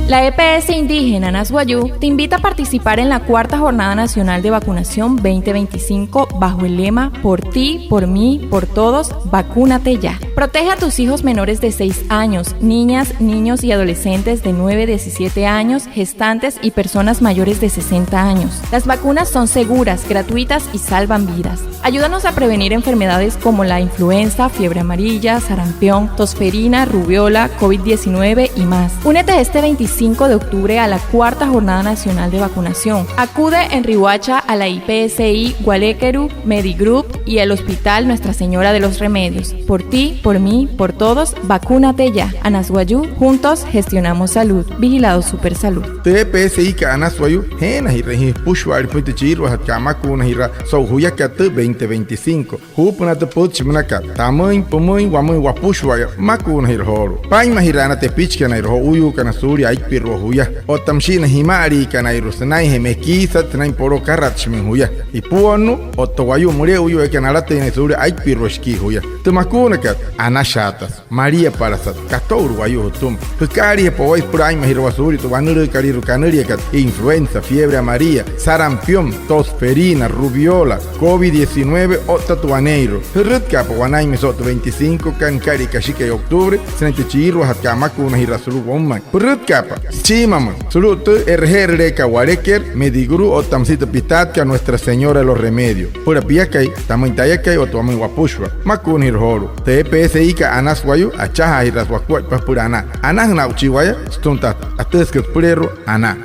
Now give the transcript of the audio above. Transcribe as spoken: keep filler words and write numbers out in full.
La E P S indígena Anas Wayuu te invita a participar en la cuarta Jornada Nacional de Vacunación veinte veinticinco bajo el lema "Por ti, por mí, por todos, vacúnate ya". Protege a tus hijos menores de seis años, niñas, niños y adolescentes de nueve a diecisiete años, gestantes y personas mayores de sesenta años. Las vacunas son seguras, gratuitas y salvan vidas. Ayúdanos a prevenir enfermedades como la influenza, fiebre amarilla, sarampión, tosferina, rubeola, covid diecinueve y más. Únete este veinticinco de octubre a la cuarta Jornada Nacional de Vacunación. Acude en Riohacha a la I P S I Gualekeru, Medigroup y el Hospital Nuestra Señora de los Remedios. Por ti, por mí, por todos, vacúnate ya. Anas Wayuu, juntos gestionamos salud. Vigilado Supersalud. Tü E P S I-ka Anas Wayuu, jeenajirüin jia jüpüshua'ale pümüin tü chiiruajatkat amakuunajiraa so'u juyakat tü veinte veinticinco. Juupünaa tü pütchi münakat: tamüin, pümüin, wamüin wapüshua'aya, makuunajiraa joolu'u. Paa'inmajiraana tepichikanairua jo'uuyuukana suulia aippirua juya. Otta müshii na jima'aliikanairua sünainjee mekiisat, sünain poloo akaratshimüin juya. Ipuonnuu otta wayuu müle'uyuuekana alatüin naya suulia aippirua shikii juya. Tü makuunakat, anashaatasü, maliapalasat, kato'ulu wayuu jütüma. Jükaaliijapa waya süpüla aa'inmajirawaa suulia tü wanülüükalüirua kanüliakat: influenza, fiebre amarilla, sarampión, tosferina, rubeola, covid diecinueve otta tü waneeirua. Jürütkaapa wanainmüin so'u tü veinticinco kat nükalia kashikai octubre sünain tü chiiruajatkat amakuunajiraa sulu'u woumain. Pürütkaapa süchiimamüin sulu'u tü e'reje'erüleekat Walekeru, Medigroup otta müsia tü pitaatkat Nuestra Señora de los Remedios. Süpüla piakai, tamüin tayakai otta wamüin wapüshua, makuunajiraa joolu'u. Tü E P S I-ka Anas Wayuu, achajaajiraasü wakuaippa süpüla anaa. Anajüna aa'uchii waya sütüma tü atüjüsükat süpüleerua anaa.